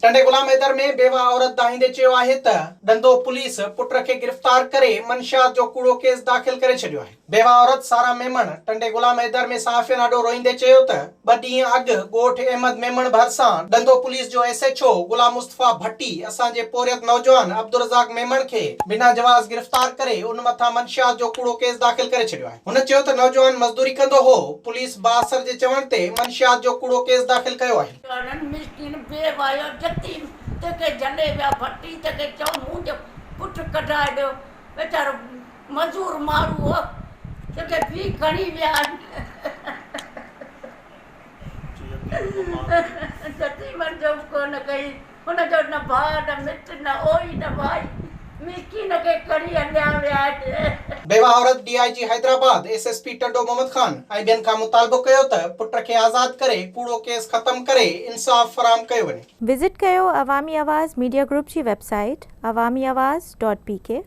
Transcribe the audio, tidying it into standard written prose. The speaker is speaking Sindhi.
ٽنڊي غلام حيدر ۾ بيواهه عورت دانهيندي چيو آهي ته ڏندو پوليس پٽ کي گرفتار ڪري منشيات جو ڪوڙو ڪيس داخل ڪري ڇڏيو آهي. بيواهه عورت سارا ميمڻ ٽنڊي غلام حيدر ۾ صحافين آڏو روئيندي چيو ته ٻه ڏينهن اڳ ڳوٺ احمد ميمڻ ڀرسان ڏندو پوليس جو S H O Ghulam Mustafa Bhatti اسان جي پورهيت نوجوان عبدالرزاق ميمڻ کي بنا جواز گرفتار ڪري ان مٿان منشيات جو ڪوڙو ڪيس داخل ڪري ڇڏيو آهي. هن چيو ته نوجوان مزدوري ڪندو هو، پوليس بااثر جي چوڻ تي منشيات جو ڪوڙو ڪيس داخل ڪيو آهي. انهن مسڪين بي وايو يتيم تنهن کي جهلي ويا ڀٽي تنهن کي چئو منهنجو پٽ ڪڍائي ڏيو ويچارو مزور ماڻهو هو تنهن کي به کڻي ويا آهن يتيمن جو به ڪونه ڪئي هن جو نه ڀاء نه مٽ نه اوئي نه وائي مسڪين کي کڻي هليا ويا آهن. بيواهه عورت D I G Hyderabad, S S P Tando Muhammad Khan ۽ ٻين کان مطالبو ڪيو ته پٽ کي آزاد ڪري ڪوڙو ڪيس ختم ڪري انصاف فراهم ڪيو وڃي. وزٽ ڪيو عوامي آواز ميڊيا گروپ جي website Awami Awaz dot P K.